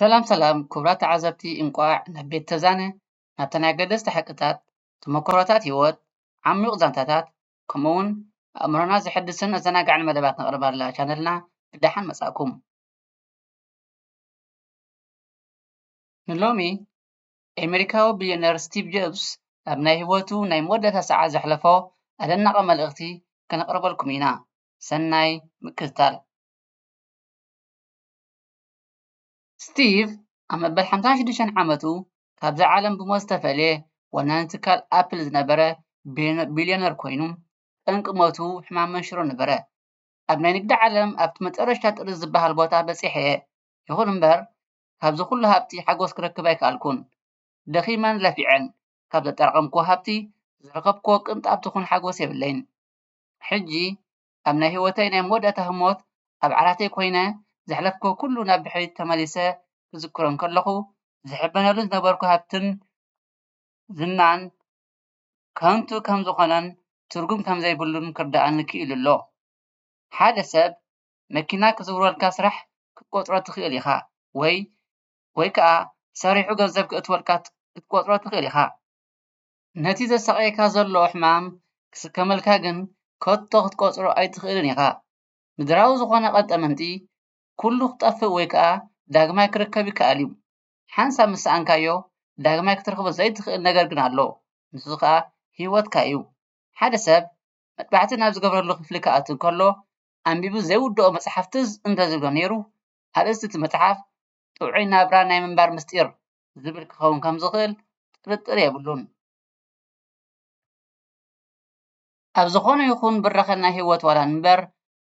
ሰላም ሰላም ክቡራት ተዓዘብቲ፣ እንቋዕ ናብ ቤት ተዛነ፣ ናብተን ኣገደስቲ ሓቅታት፣ ተመክሮታት ህይወት፣ ዓሚቕ ዛንታታት፣ ከምኡውን ኣእምሮና ዘሐድስን ኣዘናጋዕን መደባት ነቕርባላ ቻነልና ብደሓን መጻእኩም። ንሎሚ ኣሜሪካዊ ቢልዮነር ስቲቭ ጆብስ ኣብ ናይ ህይወቱ ናይ መወዳእታ ሰዓት ዘሕለፎ ኣደናቒ መልእኽቲ ከነቕርበልኩም ኢና። ሰናይ ምክትታል። ስቲቭ ኣብ መበል ሓምሳን ሽዱሽተን ዓመቱ ካብዛ ዓለም ብሞት ዝተፈልየ ወናኒ ትካል ኣፕል ዝነበረ ቢልዮነ-፣ ቢልዮነር ኮይኑ፣ ጠንቂ ሞቱ ሕማም መንሽሮ ነበረ። ኣብ ናይ ንግዲ ዓለም ኣብቲ መጨረሽታ ጥርዚ ዝበሃል ቦታ በጺሐ እየ። ይኹን እምበር፣ ካብዚ ኩሉ ሃብቲ ሓጎስ ክረክብ ኣይከኣልኩን። ደኺመን ለፊዐን ካብ ዘጠራቐምኩዎ ሃብቲ ዝረኸብኩዎ ቅንጣብ ትኹን ሓጎስ የብለይን። ሕጂ ኣብ ናይ ህይወተይ ናይ መወዳእታ ህሞት ኣብ ዓራተይ ኮይነ ዘሕለፍኩዎ ኩሉ ናብ ድሕሪት ተመሊሰ ክዝክሮ እንከለኹ፣ ዝሕበነሉ ዝነበርኩ ሃብትን ዝናን ከንቱ ከም ዝኾነን ትርጉም ከም ዘይብሉን ክርድኣኒ ክኢሉ ኣሎ። ሓደ ሰብ መኪና ክዝውረልካ ስራሕ ክትቆጽሮ ትኽእል ኢኻ፣ ወይ፣ ወይ ከኣ ሰሪሑ ገንዘብ ክእትወልካ ት-፣ ክትቆጽሮ ትኽእል ኢኻ። ነቲ ዘሳቕየካ ዘሎ ሕማም ክስከመልካ ግን ከቶ ክትቆጽሮ ኣይትኽእልን ኢኻ። ምድራዊ ዝኾነ ቀንጠመንጢ ኩሉ ክጠፍእ ወይ ከኣ ዳግማይ ክርከብ ይከኣል እዩ። ሓንሳብ ምስ ሰኣንካዮ ዳግማይ ክትረኽቦ ዘይትኽእል ነገር ግን ኣሎ። ንሱ ከኣ ህይወትካ እዩ። ሓደ ሰብ መጥባሕቲ ናብ ዝገብረሉ ክፍሊ ክኣቱ እንከሎ፣ ኣንቢቡ ዘይውድኦ መጽሓፍ ትዝ እንተዝብሎ ነይሩ፣ ኣርእስቲ እቲ መጽሓፍ ጥዑይ ናብራ ናይ ምንባር ምስጢር ዝብል ክኸውን ከም ዝኽእል ጥርጥር የብሉን። ኣብ ዝኾነ ይኹን ብራኸ ናይ ህይወት ዋላ እምበር፣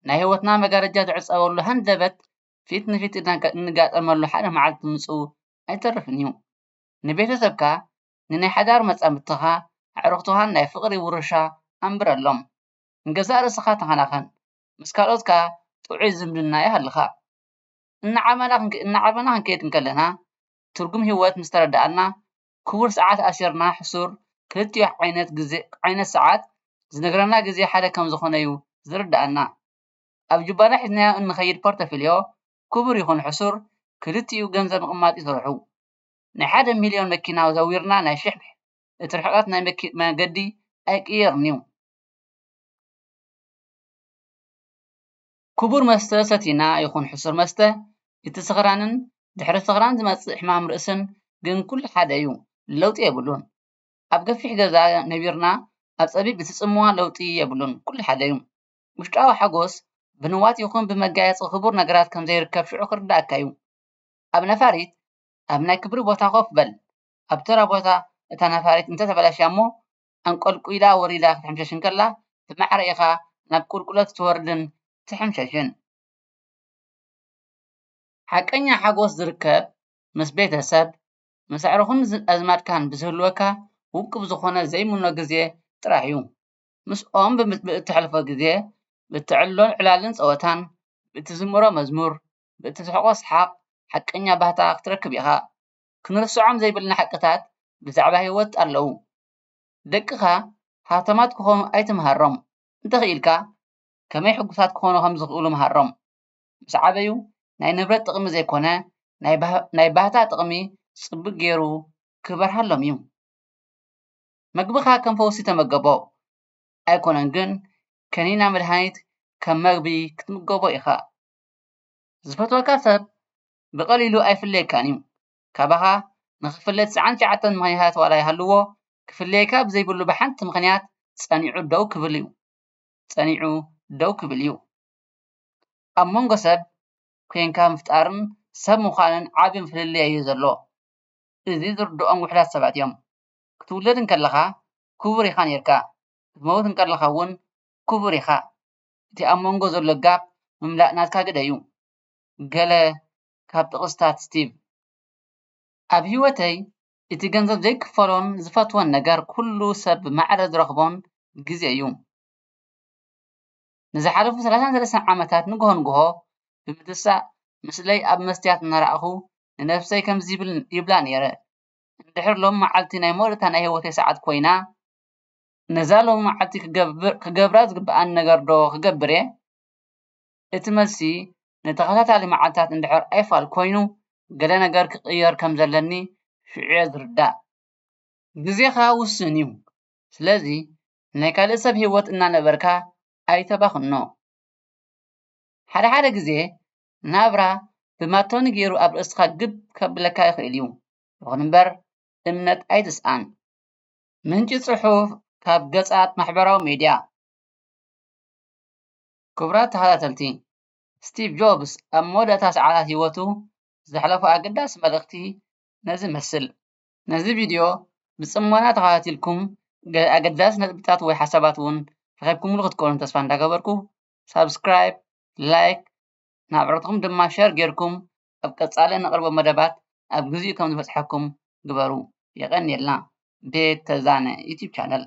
ናይ ህይወትና መጋረጃ ዝዕጸወሉ ሃንደበት ፊት ንፊት እንጋ-፣ እንጋጠመሉ ሓደ መዓልቲ ምጽኡ ኣይተርፍን እዩ። ንቤተሰብካ፣ ንናይ ሓዳር መጻምድትኻ፣ ኣዕሩኽትኻን ናይ ፍቕሪ ውርሻ ኣንብረሎም። ንገዛእ ርእስኻ ተኸናኸን። ምስ ካልኦት ከኣ ጥዑይ ዝምድና ይሃልኻ። እናዓበና ክንክ-፣ እናዓበና ክንከይድ እንከለና፣ ትርጉም ህይወት ምስ ተረድኣና፣ ክቡር ሰዓት ኣሲርና ሕሱር ክልቲኡ ዓይነት ግዜ፣ ዓይነት ሰዓት ዝነግረና ግዜ ሓደ ከም ዝኾነ እዩ ዝርድኣና። ኣብ ጁባና ሒዝናዮ እንኸይድ ፖርተፊልዮ፣ ክቡር ይኹን ሕሱር፣ ክልቲኡ ገንዘብ ምቕማጥ ይስርሑ። ናይ ሓደ ሚልዮን መኪና ዘዊርና ናይ ሽሕ፣ እቲ ርሕቀት ናይ መኪ-፣ መገዲ ኣይቅየርን እዩ። ክቡር መስተ ሰቲና ይኹን ሕሱር መስተ፣ እቲ ስኽራንን ድሕሪ ስኽራን ዝመጽእ ሕማም ርእስን ግን ኩሉ ሓደ እዩ፣ ለውጢ የብሉን። ኣብ ገፊሕ ገዛ ነቢርና ኣብ ጸቢብ እቲ ጽምዋ ለውጢ የብሉን፣ ኩሉ ሓደ እዩ። ውሽጣዊ ሓጎስ ብንዋት ይኹን ብመጋየጺ ክቡር ነገራት ከም ዘይርከብ ሽዑ ክርድኣካ እዩ። ኣብ ነፋሪት ኣብ ናይ ክብሪ ቦታ ኮፍ በል። ኣብ ተራ ቦታ እታ ነፋሪት እንተተበላሽያ እሞ፣ ኣንቆልቂላ ወሪዳ ክትሕምሸሽ እንከላ፣ ብማዕረ ኢኻ ናብ ቁልቁለት ትወርድን ትሕምሸሽን። ሓቀኛ ሓጎስ ዝርከብ ምስ ቤተሰብ፣ ምስ ኣዕሩኽን ዝ-፣ ኣዝማድካን ብዝህልወካ ውቁብ ዝኾነ ዘይምኖ ግዜ ጥራሕ እዩ። ምስኦም ብምት-፣ ብእተሕልፎ ግዜ፣ ብእተዕልሎን ዕላልን ጸወታን፣ ብእትዝምሮ መዝሙር፣ ብእትስሕቆ ሰሓቕ ሓቀኛ ባህታ ክትረክብ ኢኻ። ክንርስዖም ዘይብልና ሓቅታት ብዛዕባ ህይወት ኣለዉ። ደቅኻ ሃብታማት ክኾኑ ኣይትምሃሮም። እንተኽኢልካ፣ ከመይ ሕጉሳት ክኾኑ ከም ዝኽእሉ ምሃሮም። ምስ ዓበዩ፣ ናይ ንብረት ጥቕሚ ዘይኮነ፣ ናይ ባህ-፣ ናይ ባህታ ጥቕሚ ጽቡቕ ገይሩ ክበርሃሎም እዩ። መግብኻ ከም ፈውሲ ተመገቦ። ኣይኮነን ግን፣ ከኒና መድሃኒት ከም መግቢ ክትምገቦ ኢኻ። ዝፈትወካ ሰብ ብቐሊሉ ኣይፍለየካን እዩ። ካባኻ ንኽፍለ ትስዓን ትሽዓተን ምኽንያታት ዋላ ይሃልዎ፣ ክፍለየካ ብዘይብሉ ብሓንቲ ምኽንያት ጸኒዑ ደው ክብል እዩ። ጸኒዑ ደው ክብል እዩ። ኣብ መንጎ ሰብ ኮንካ ምፍጣርን ሰብ ምዃንን ዓቢ ፍልልይ እዩ ዘሎ። እዚ ዝርድኦም ውሑዳት ሰባት እዮም። ክትውለድ እንከለኻ ክቡር ኢኻ ኔርካ፣ ክትመውት እንከለኻ እውን ክቡር ኢኻ። እቲ ኣብ መንጎ ዘሎ ጋፕ ምምላእ ናትካ ግደ እዩ። ገለ ካብ ጥቕስታት ስቲቭ። ኣብ ህይወተይ እቲ ገንዘብ ዘይክፈሎን ዝፈትዎን ነገር ኩሉ ሰብ ብማዕረ ዝረኽቦን ግዜ እዩ። ንዝሓለፉ ሰላሳን ሰለስተን ዓመታት ንግሆ ንግሆ ብምትሳእ ምስለይ ኣብ መስትያት እናረኣኹ ንነብሰይ ከምዚ ይብል፣ ይብላ ነይረ፣ "እንድሕር ሎም መዓልቲ ናይ መወዳእታ ናይ ህይወተይ ሰዓት ኮይና፣ ነዛ ሎም መዓልቲ ክገብር፣ ክገብራ ዝግብኣኒ ነገር ዶ ክገብር እየ?" እቲ መልሲ ንተኸታታሊ መዓልታት እንድሕር ኣይፋል ኮይኑ፣ ገለ ነገር ክቕየር ከም ዘለኒ ሽዑ እየ ዝርዳእ። ግዜኻ ውሱን እዩ። ስለዚ ናይ ካልእ ሰብ ህይወት እናነበርካ ኣይተባኽኖ። ሓደ ሓደ ግዜ ናብራ ብማቶኒ ገይሩ ኣብ ርእስኻ ግብ ከብለካ ይኽእል እዩ። ይኹን እምበር እምነት ኣይትስኣን። ምንጪ ጽሑፍ ካብ ገጻት ማሕበራዊ ሜድያ። ክቡራት ተኸታተልቲ፣ ስቲቭ ጆብስ ኣብ መወዳእታ ሰዓታት ህይወቱ ዘሕለፎ ኣገዳሲ መልእኽቲ ነዚ ይመስል። ነዚ ቪድዮ ብጽሞና ተኸታቲልኩም ገለ ኣገዳሲ ነጥብታት ወይ ሓሳባት እውን ረኺብኩምሉ ክትኮኑ ተስፋ እንዳገበርኩ፣ ሳብስክራይብ፣ ላይክ፣ ናብ ዕረትኩም ድማ ሸር ጌርኩም ኣብ ቀጻሊ እነቕርቦ መደባት ኣብ ግዚኡ ከም ዝበጽሐኩም ግበሩ። የቐንየልና። ቤት ተዛነ ዩቲዩብ ቻነል።